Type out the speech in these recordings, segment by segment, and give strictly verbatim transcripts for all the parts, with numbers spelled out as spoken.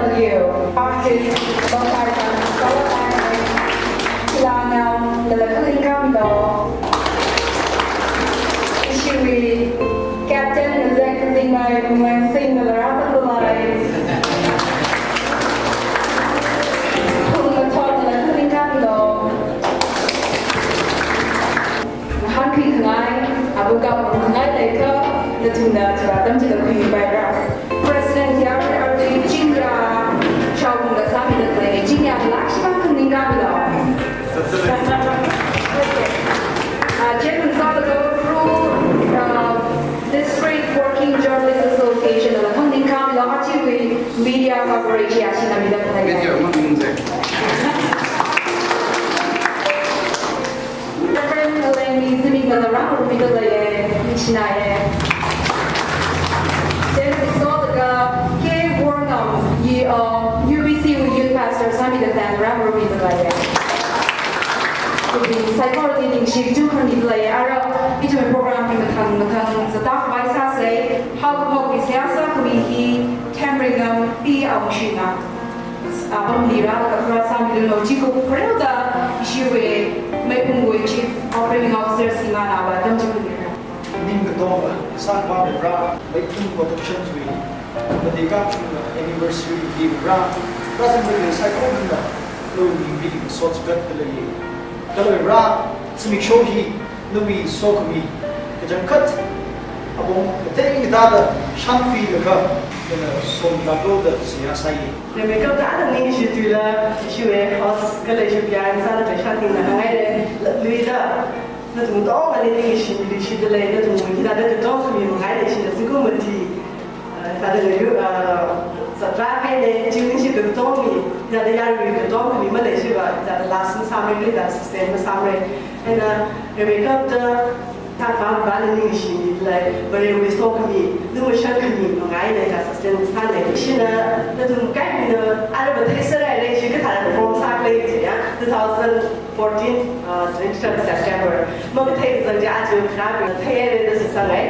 Daniel Liu, artist, Longkai Tan Solomon, Ilangam, Lalakuling Kamdo, Ishiwi, Captain Ngazek Kazingmai, Mungwen Singh, Lalarasa Kulai, Pung Mathon, Lalakuling Kamdo, Hangkring Khangai, Abu Gam Khangai Leikha, Natunda Chiratam Chida Khuibai Ra. President Yari Ardi Chingya, Chaubung Gasami the Clay, Chingya Lakshman Khaningga Bilo. Uh, Chairman Salado, Crew, uh, District Working Journalist Association, the Khaningga Bilo, Achiwi Media Coverage, Yashina Mida Clay. Media, Reverend Kalemi Zimik Nana Rang Rumi Dalaye, Michinaye. Then we saw the K Warnam, ye, uh, U B C Youth Pastor Sami the Tan Rang Rumi Dalaye. Could be psychology ning shi ju khani dalaye. Ara, ito program ni matang matang, zata bai sa se, how the pop is yasa kumi hi, Tamringam, P Aushina. Apam lira kakra sami lo chiku kureo da ishiwe Meipung Wui Chief Operating Officer Sima Naba dam chiku lira. Ning katonga, sang ba me ra, Meipung Productions wui, Madika Anniversary Day ra, present day sai ko nda, lo ni bi so gat kala ye. Kala ra, Zimik show hi, Nawui sokhami, kachangkhat, apong kathei kathāda shānkhuilaga, nana somkaklo da seihā sāi. Lemekam da ana ningshituila, ishiwe host kala ishiwe pian sāda shanting na hangai le, luida, nathum tongli ningshi, ningshida lei, nathum hithāda katonga khami mangai le, ishina zingkum mati. Thāda ngayu, ah, zatra haine, chingning shi katonga mi, thāda yarui katonga mi maleishiva, thāda last masāmei, thāda sustain masāmei. Eina, Rebecca da, thāda vang vang ningshimi lei, Varewui sokhami, lumashankhami, mangai lei, thāda sustain masālei. Ishina, nathum kaikhana, araba theisarai lei, shi kathāda perform sālei, ya, two thousand fourteen, ah, twenty-third September. Makathei zangja aja khara, thei lei da sāngai.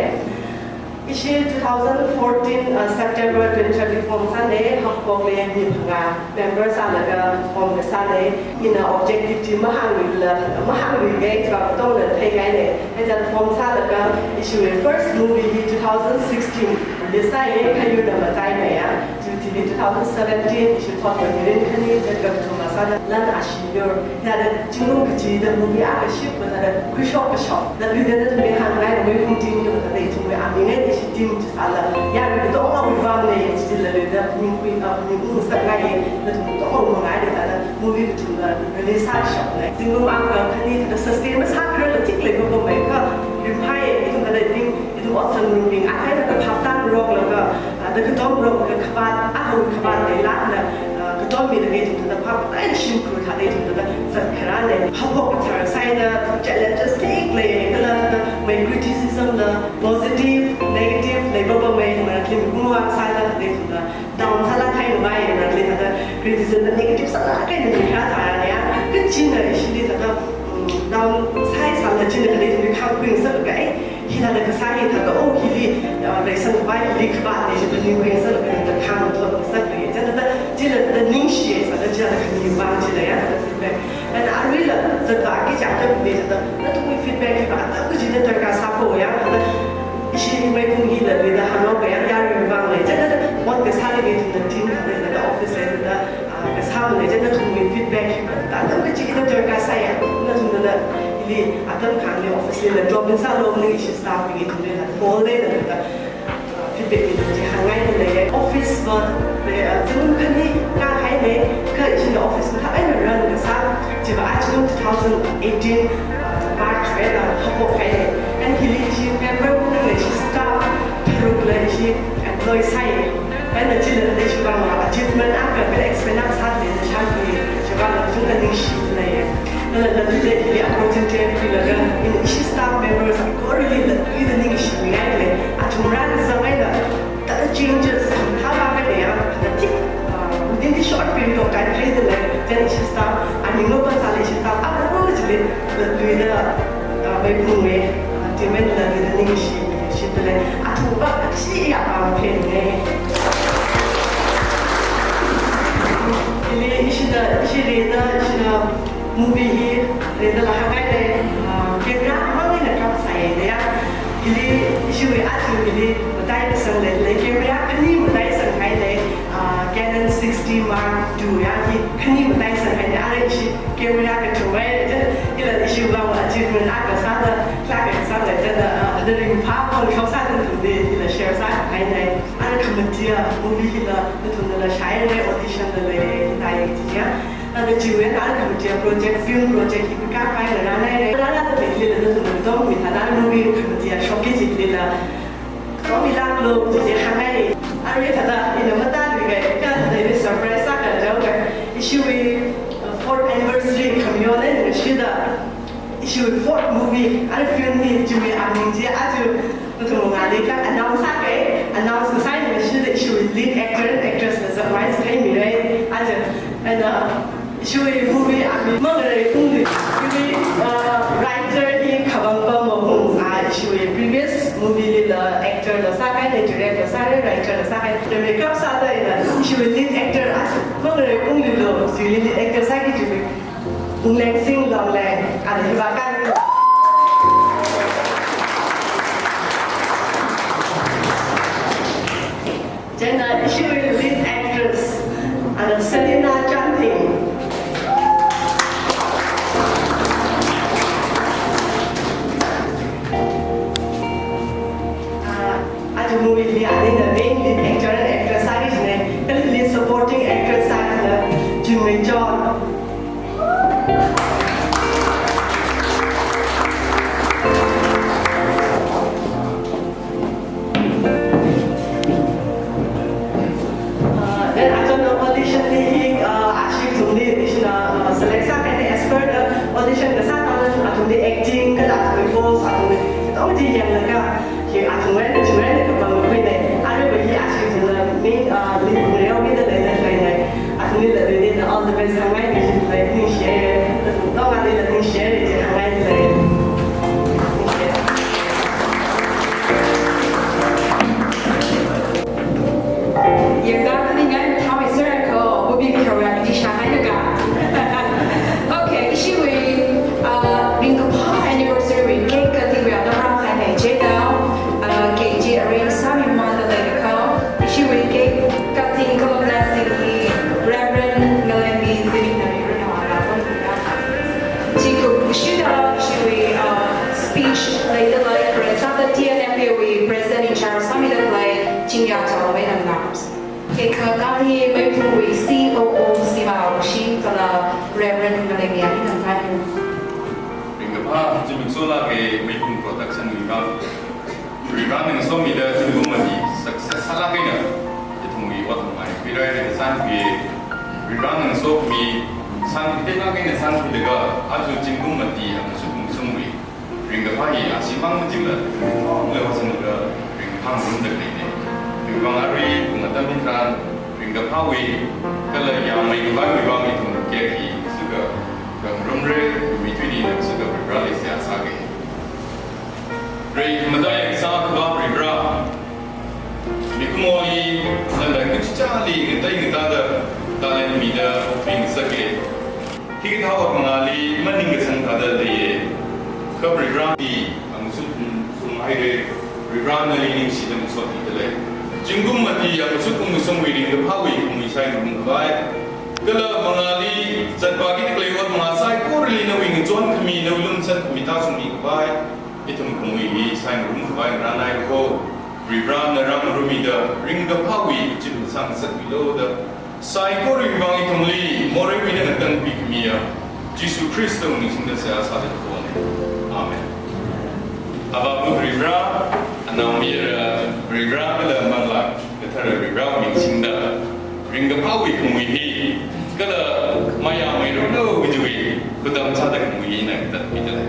Ishi two thousand fourteen, uh, September twenty-third form sāne, hapkok le mi phangā member sālaga form kasāne, ina objective chi mahāngluila, mahāngluike, chiva katongna theingaine, eina form sālaga, ishiwui first movie hi two thousand sixteen, release sāye, Khayuna Mataimeiya, chithili two thousand seventeen, ishi thotna mirin khani, jet kathum sāda, Lan Ashi Yur, thāda chingrum kachida movie akha ship, thāda khuishok kashok, thāda luida thāda mehāngngai, mei hung ting, thāda ithumwui aming eina ishi team chi sāla, yarui katongawui vang ne, ishi thāda luida ningkhui, ah, ningkhui sāngai, thāda ithum katongawui mangai ne, thāda movie kathum thāda release sāshokne. Chingrum akha khani thāda sustain masākharar la tik lei ko ko mei kha, rimhai, ithum thāda ting, ithum otsan rumbing, akhai thāda phaptā roklaga, ah, thāda katonga roklaga khavāt, ahawui khavāt leilākna, ah, katonga mi thāda ithum thāda phap, ai, shimkhur thāda ithum thāda zatkharāne. Hapkok kathar sāida challenges tik lei, kala thāda mei criticism la positive, negative, lei baba mei, mara klim kungwa sāda thāda ithum thāda down sāla khai numai, mara klim thāda criticism la negative sāla khai numai kharā sāra ya. Kachina ishili thāda, mm, down sāi sāla china thāda ithum khangkhuing sālaga, eh, Chithāda kasā hi thāda, oh, hili, uh, reisangvai hili khavātne, chithāda ning reisang, thāda khangthot sālei, chithāda, chithāda ningshi, sāda chithāda khani vang chila ya, sāda feedback. And aruila, zatvāki chāngda bine, chithāda, nathumwui feedback hiva, atam kachida darkar sāko ya, thāda, ishi Meiphung hila, bida hāngnao kaya, yaruiwui vang lei, chithāda, ot kasāli bida, thāda, team, thāda, thāda, office, thāda, ah, kasā malei, chithāda, nathumwui feedback hiva, thāda, atam kachida darkar sāya, nathumna, hili, atam khani office lila, drop in sālu, ning ishi staff bing ithumlila, whole day la, thāda, feedback ni chi hāngngai ni lei. Office va, lei, ah, zingkum khani kahaine, kha ishi office va hāngngai na run kasā, chiva aja two thousand eighteen, ah, March wui eina haophokhaine. And hili ishi member wui eina ishi staff tharukla ishi employ sāi. And chila ishi vang achievement akha, kala expand akha sāda shānkhui, chiva la chungda ningshi lei. Kala latluida hili opportunity pilaga, ina ishi staff members akhorili latluida ningshingai lei. Athumrang zanghaida, thāda changes, thāda vāhaida ya, thāda thik, uh, within the short period of time, haida lei, then ishi staff, ani ngopam sāli ishi staff, akhorili latluida, uh, Meiphungwui, uh, team eina latluida ningshi, shida lei. Athumva, ashi ya, uh, pheine. Hili ishina, ishi rida, ishina, movie hi rida la hāngngai lei, ah, camera mang eina kap sāi lei ya. Hili ishiwui aja hili matai kasang lei, lei camera khani matai sanghai lei, ah, Canon sixty Mark two ya, hi khani matai sanghai lei, ara ishi camera kathumwui, chithāda, hila ishi vang achievement akha sāda, kla kasā lei, chithāda, ah, thāda ringphā kon shok sāda thumli, hila share sāhai lei. Ara khamatia movie hila nathumnala shāhaira, audition la lei, hithāda chi ya. Thāda chiwui eina ara khamatia project, film project hi kapai la rānhaira. Rāra da pekli la nathumna dong mi thāda movie khamatia shokki chilila. Dong mi lāklu chi hāngngai. Ara thāda ina matāluiga, kha thāda ina surprise sāka jaoga. Ishiwui, uh, fourth anniversary khamayon eina shida. Ishiwui fourth movie, ara film hi chiwui aming chi aja nathum ngali kha announce sākei, announce kasā eina shida ishiwui lead actor and actress la zangmai chi theimirai, aja, and, uh, ishiwui movie aming Mangarei Ungli, ishiwui, uh, writer hi Khavangpam Mahung, uh, ishiwui previous movie lila actor la sākahai, director la sākahai, writer la sākahai, the makeup sāda ina, ishiwui lead actor, uh, Mangarei Unglilu, ishiwui lead actor sāki chiwui Ungleng Sing Longleng, ana hiva kan. Chieina ishiwui lead actress, ana Selina Changting. Ah, aja movie li anina main lead actor and actress sāki china, kala lead supporting actress sākina Chingmei Chon. Uh, then athumna audition li hi, uh, ashi thumli, ishina, uh, select sākahai as per the audition kasā tharan athumli acting, kala athumli roles, athumli tongdi yanglaga, hi athumwui, athumwui kapangkhuina, aruiva hi ashi thumna mi, uh, li pung reo mida leida leida. Athumli latluida all the best hāngngai, ningshi, ningshi, ningshi, ningshi. Yangda khaningai mathāmei sāra ko, bubi mi kharwa di shāhai naga. Okay, ishiwui, uh, ringkaphā anniversary wui cake cutting wui atam rākahaina chieina, uh, cake chi arrange sāmimanda leida ko. Ishiwui cake cutting kala blessing hi Reverend Ngalengmi Zimiknami Runawala Pongkira. Chikha kashida ishiwui, uh, speech leida lei, kharei sāda T N F A wui President in charge sāmida khalei Chingya Chalongmeina ngahānsa. Kha kahi Meiphungwui C O O Sima Wushi kala Reverend Ngalengmi anina ngahānlu. Ringkaphā zimiksho lāka Meiphung Production wui vang. Varivarana ngasomida zingkum mati success sālāk eina ithumwui otmai khuirai da sānkhui. Varivarana ngasomi sānkhuida lāk eina sānkhuilaga aja zingkum mati angashuk ngasungwui ringkaphā hi ashimang majingla, ithumla vāsanglaga ringphāngarumda khaleina. Chiwui vang arui pung atam hitharan ringkaphāwui kala yāngmeikhavaiwui vang ithum cake hi suka khangarumra, mi tui ni suka Varivarali seihā sāka. Rei madai sākhavā Varivara, mikumoli nana kachichāli ngatei ngatāda talent mida okping sake. Hikathā ot mangāli maningkachāng thāda leiye. Kha Varivara hi angsut kum sum haire, Varivara nali ningshida masot mida lei. Zingkum mati angsut kum sumwui ringkaphāwui khamui saingarum khavai, kala mangāli zatvāki tiklei ot mangā saikorali nawui ngachon khami, nawui lumsan khami tāsungmi khavai, ithum khamui hi saingarum khavai ngarānai ko. Varivara nana rāngarumida ringkaphāwui chim sāngasakmilu da, saikorawui vang ithumli moreiwui eina ngatangpi khamiya Jishu Khristawui ming singda seihā sāda thuwa. Amen. Avāva Varivara, Anaomayara Varivara kala Manglā Kathara Varivarawui ming singda ringkaphāwui khamui hi kala mayāmeiranu kajiwui khudam sāda khamui hi nana katatmida lei.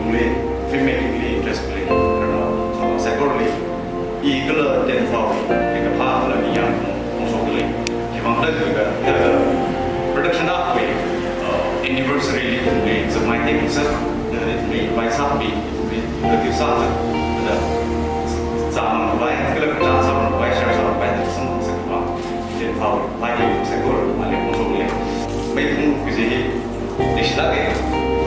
Ungli, filmmaking li interest lei, khararnao, saikorali, i kala ten flower, ringkaphā kala mi yang, ungshok lei. Himang kala jika, kala production akhawui, uh, anniversary li, ungli, zakmai te ungsa, ungli, bai sāpi, ungli, produce sā, kala, zāmang bai, kala, kala, zāmang bai, share sāmang bai, samang sāmang. Then how, why you say good? Male kung song le. Meiphung kaji hi, nishilake.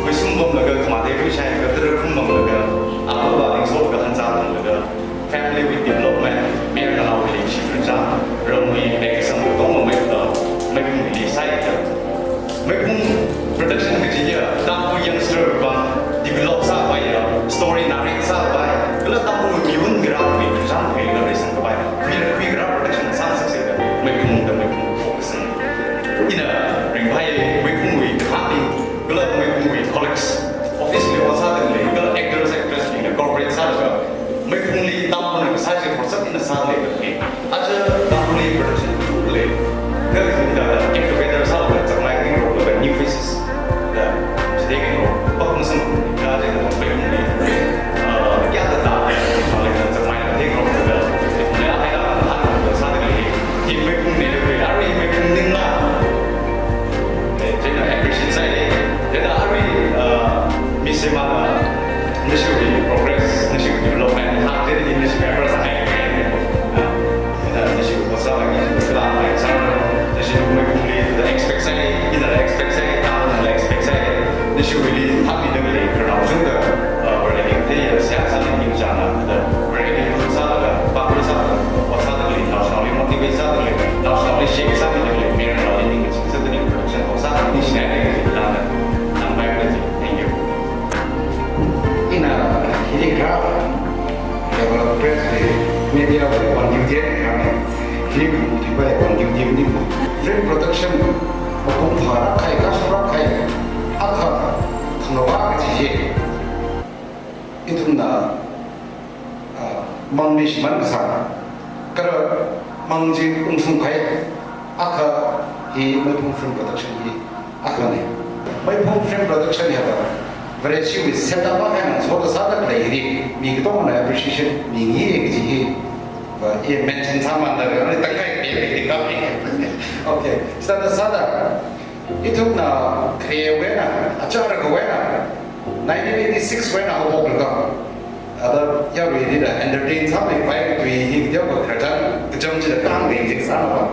Khuisum pamlaga, khamate khuishailaga, tara khum pamlaga, apa ba ningsholaga, hansa pamlaga, family with development, mayarnao hi shikra cha, ramwui bek samkatonga mei, uh, meiphung hi sai ka. Meiphung production kaji hiya, Tangkhul youngster ba, develop sāpaiya, story narrate sāpai, kala Tangkhul miwun kharā mi kachang khuilaga reisang kapai, khuira, khuira production sāngasaksei da, Meiphung da Meiphung focus sāngai. Ina ringphai Meiphungwui kathābing, kala Meiphungwui colleagues, office li ot sāda khalei, kala actors, actress bingna cooperate sālaga, Meiphungli Tangkhulna kasā chi forward ina sālei khalei. Aja Tangkhulli production tu lei. Kali kali da get together sālaga, zakmai ngarok laga, new faces. Da, chithei ngarok, pak masang, da, da, da, Meiphungli. Ah, kya da da, da, da, zakmai ngarok laga, da, da, da, da, sāda lei. Hi Meiphung ne lei, arui Meiphung ningla. Eh, chieina appreciate sāi lei. Chieina arui, ah, mi semana, nashiwui progress, nashiwui development, ha, chieina nashi member sāhai. Ah, chieina nashiwui ot sālaki, kala mai sāra, nashi Meiphungli, da expect sāi, ina la expect sāi, Tangkhulna la expect sāi, nashiwuili, hapmida khalei, khararnao chungda, ah, Vareli theiya, seihā sāda ningchāngda, da, Vareli sālaga, pākhui sālaga, ot sāda khalei, naoshinaoli motivate sāda khalei, naoshinaoli shape sāmida khalei, mayarnaoli ningkaching sāda khalei, production ot sāda ningshinai lei, da, da, nang bai khalei, thank you. Ina, hili kharā, develop press wui, media wui on duty kharā, hili khamui bai on duty ni. Film production, mapung phāra khai, kashura khai, akha, khangava kaji hi. Ithumna, ah, mangli shimān kasā, kala mang chi ungshung khai, akha hi Meiphung Film Production hi akhana. Meiphung Film Production hiya ba, Vareshiwui setup akha eina ngasoda sāda khalei hi, mi katongana appreciation mingai kaji hi, ba, i mention sāmanda, kha, tangkhai pe pe di kap ni. Okay, sāda sāda, ithumna kharewui eina, achara kawui eina, nineteen eighty-six wui eina haophoklaga, ada yaruili da entertain sāmeipai tui hi, dia ba khararchan kacham chida kang ding jing sāna ba.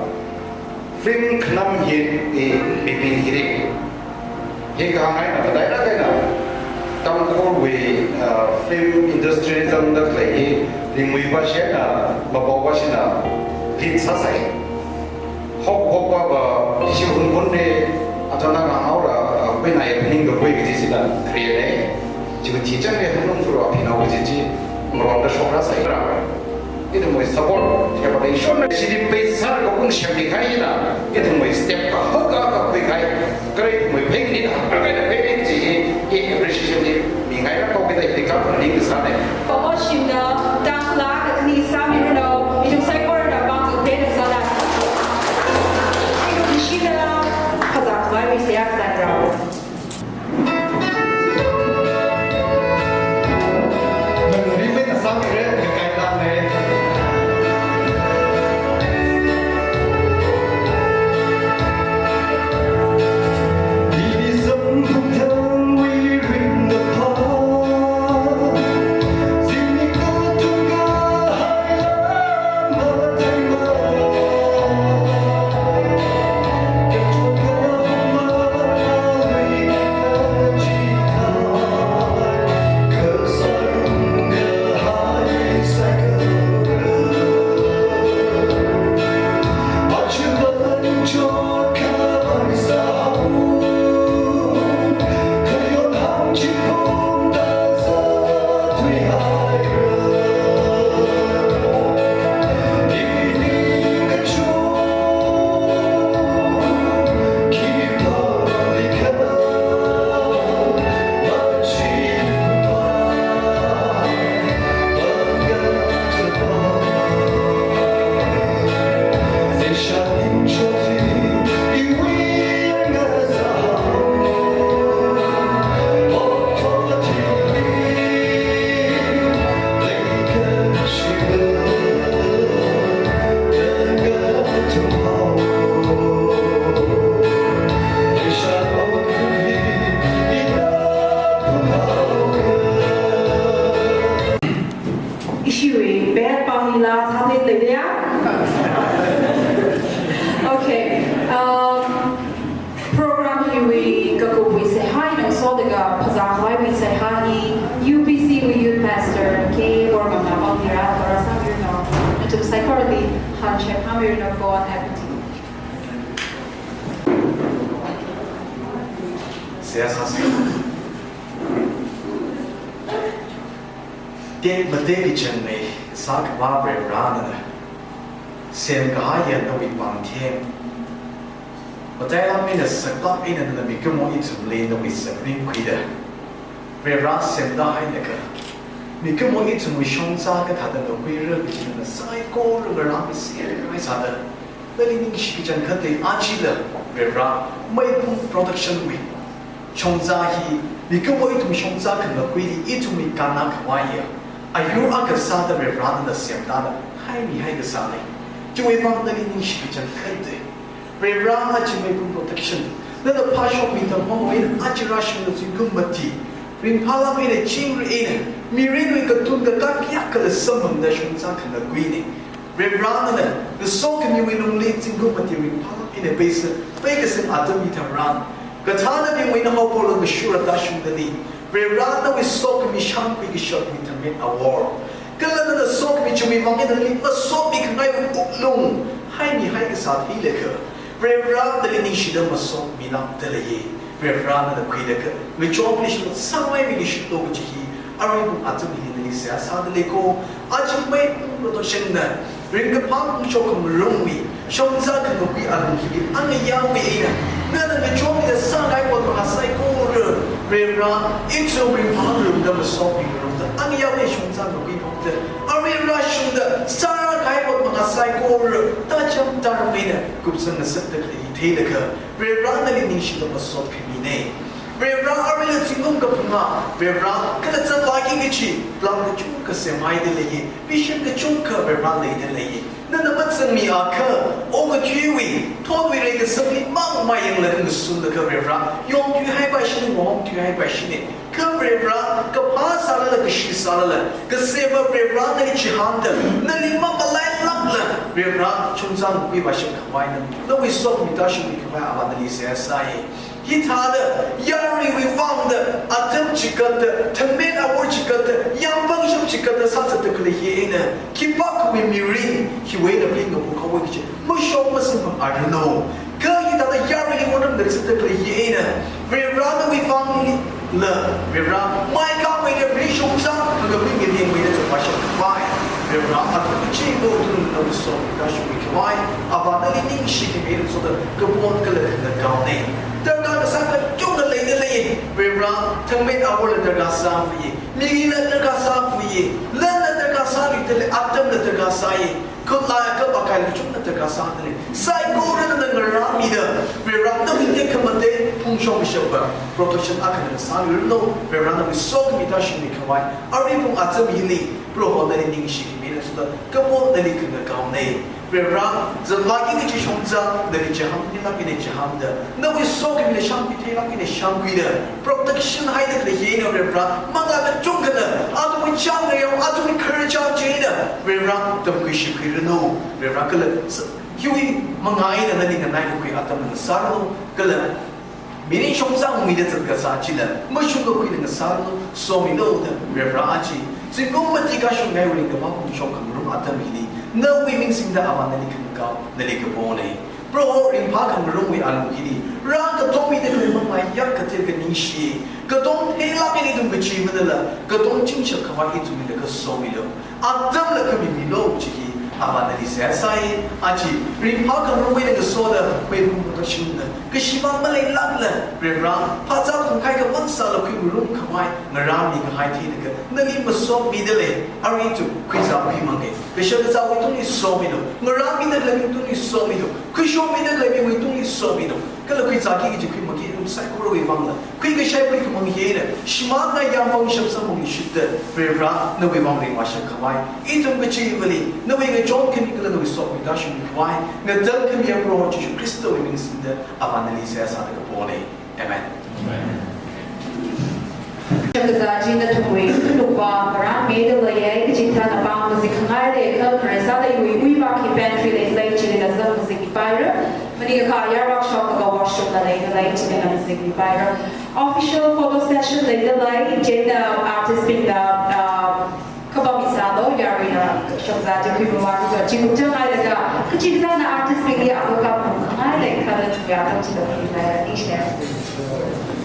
Film khanam hi, eh, mibing hi ri. Hi kahāng eina, kadaira kaina, Tangkhulwui, uh, film industry zangda khalei hi, Ringmuiva shina, Mapaova shina, lead sāsai. Hok hok ba ba, ishi hun hun de, achana ngahānhaora, ah, kuina ya phaning da kui kaji china, kharei lei. Chiwui thichan de hun hun furo aphinao kaji chi, ngarongda shokra sai ra. Ithumwui support, ithumwui issue na shidi pei sālaga ungshemmi kahaina, ithumwui step kahaka kakhui kahai, kare ithumwui phengnina, kare na phengnina chi, i appreciation hi mingailāk haoki da ithum khanganing kasāna. Oshimda, tangla kathāni sāmiranu, ithum saikorana pāngkapena sāda. Ithum shida, phazā khavai mi seihā sāra. Ishiwui bad pāngli la sātei leiya. Okay. Um, program hiwui kakupwui seihā eina ngasoda phazā khavaiwui seihā hi U P C wui Youth Pastor K Bormangna pāngmira, kala sāmiranu, nathum saikorali hanchek hamiranu ko, happy. Seihā sāsa. Tekmatei kachangmei sākhavā Varivarā nana semkahaiya nawui pāngtheng, matailāk eina saklāk eina nana mikumo ithumli nawui sākharing khuida, Varivarā semda hailakha mikumo ithumwui shongza kathāda ngakhuira kaji nana saikora ngarānmi seihā sāda, nali ningshi kachangkhatta ajala Varivarā, Meipung Production wui shongza hi, mikumo ithum shongza khangakhuili ithumwui kannā khavaiya ayur akha sāda Varivarā nana semda haimihai kasāna. Chiwui vang nali ningshi kachangkhatta. Varivarā, aja Meipung Production nana phāshokmi tamhao eina aja rāshungda zingkum mati ringphālāk eina chingri eina mirinwui katun kakā kayākhala samphangda shongza khangakhuina. Varivarā nana ngasokhamiwui lungli zingkum mati ringphālāk eina peisa, peikasang atam hitharan, kathānabingwui eina haophokla kashura tāshungdalei. Varivarā, nawui sokhami shānkhui kashapwui thangmet awor, kala nana sokhami chiwui vang eina nali masotmi khangai wuklung haimihai kasā theilakha, Varivarā, nali ningshida masotmilākda leiya. Varivarā, nana khuilaga ngachonli shimla sāmeimeili shitlo kaji hi aruiwui atam hili nali seihā sāda lei ko. Aja Meipung Production na ringkaphā phungshok khangarongwui shongza khangakhui alung hili angayāwui eina nana ngachonmida sākahai ot mangā saikora, Varivarā, ithum ringphālungda masotmi ngarumda angayāwui shongza ngakhui phokda, arui rāshungda sākahai ot mangā saikora tācham tāram eina kupsang ngasakda khalei hi theilakha, Varivarā, nali ningshida masotmina. Varivarā, aruila zingkum kaphangā, Varivarā, kala zatvāki kachi plan kachungkha semhaida leiya, vision kachungkha, Varivarā, leida leiya. Nana mazangmiakha, okathuiwui, thotwui reikasakli mang mayanglaga ngasunlaga, Varivarā, yongthuihaipaishina, mahongthuihaipaishina. Kha Varivarā, kaphā sālala, kashi sālala, kasema Varivarā, nali chihānda, nali mamalailākla, Varivarā, shongza ngakhui vāshap khavai eina nawui sokhami tāshungmi khavai Avā nali seihā sāi. Hithāda yaruiwui vangda atam chikatda, thangmet awor chikatda, yāmpangshap chikatda sāzatda khalei hi eina, khipākhawui mirin hiwui eina pheingapuk haowa kaji mashok masamphang aranu. Kha hithāda yaruili otram da zatda khalei hi eina, Varivarā, nawui vangla, Varivarā, mai khamei eina ringshungsa, kha kami ngalengmei eina chungvāshap khavai. Varivara, atam kachikathāli nawui sokhami tāshungmi khavai, Avā nali ningshikhami eina soda kapo kala khangakao nei. Darkar kasā kachungkha leida lei, Varivara, thangmet aworla darkar sāpaiye, mila darkar sāpaiye, lanla darkar sāluidalei, atamla darkar sāye, khutlai kapa kaila kachungla darkar sādalei. Saikorana ngarāmida, Varivara, nawui tekhamatei phungshok mishappa protection akhana sāluiranu, Varivara, nawui sokhami tāshungmi khavai, arui pung atam hili, Proho nali ningshikhami eina soda kapo nali khangakao nei. Varivara, zamlaki kachi shongza nali chihānmilāk eina chihānda, nawui sokhamila shānkhui theilāk eina shānkhuida, protection haida khalei hina Varivara, mangā kachungkhana athumwui chāngreo, athumwui khararchān china Varivara tamkhui shikhuiranu. Varivara kala s-, hiwui mangā eina nali nganaikakhui atam ngasāranu, kala mirin shongza nguida zat kasā chila mashungkakhuida ngasāranu, somilu da Varivara aja. Zingkum mati kashung ngai ringkapam phungshok khangarum atam hili, nawui ming singda Avā nali khangakao, nali kapo nei. Proho, ringphā khangarumwui alung hili, rā kathong mida khalei mangā yak kathil kaningshi, kathong theilāk eina ithum kachimanala, kathong chingshap khavai ithumlila kasomilu. Atamla khami milu chi hi Avā nali seihā sāi, aja ringphā khangarumwui eina ngasoda, meipum kashungda, kashimān maleilākla, Varivara, phazā kongkhai kapan sāla khuingarum khavai, ngarāmi kahai theinakha, nali masokmidalei, arui ithum khuizā khuimangei, kashak kazāwui tungli somilu, ngarāmida khalei miwui tungli somilu, khuishokmida khalei miwui tungli somilu, kala khuizāki kaji khuimaki ithum saikorawui vangla, khuikashai khuikhamang hina, shimānna yāmvang shapsang mangli shitda, Varivara, nawui vang ringvāshap khavai, ithum kachivali, nawui ngachonkhami kala nawui sokhami tāshungmi khavai, ngatamkhamiya Proho Jishu Khristawui ming singda, Avā nali seihā sāda kapo nei. Amen. Kazā chi nathumwui lukpa ngarāmida leiya, kachithāna pāng mazikngai leikha, kharei sāda iwui, iwui vāki pantry leilei, chilila zang mazikpaira. Maningakha ayar workshop kaka washroom la leida lei, chilila mazikpaira. Official photo session leida lei, chieina artist bingna, ah, kapam misālu, yaruina shongza chi khuimamān kha, chi kupchang hailaga, kachithāna artist bingli ākha kapam ngai leikha, nathumwui atam chila khuimamān ishare.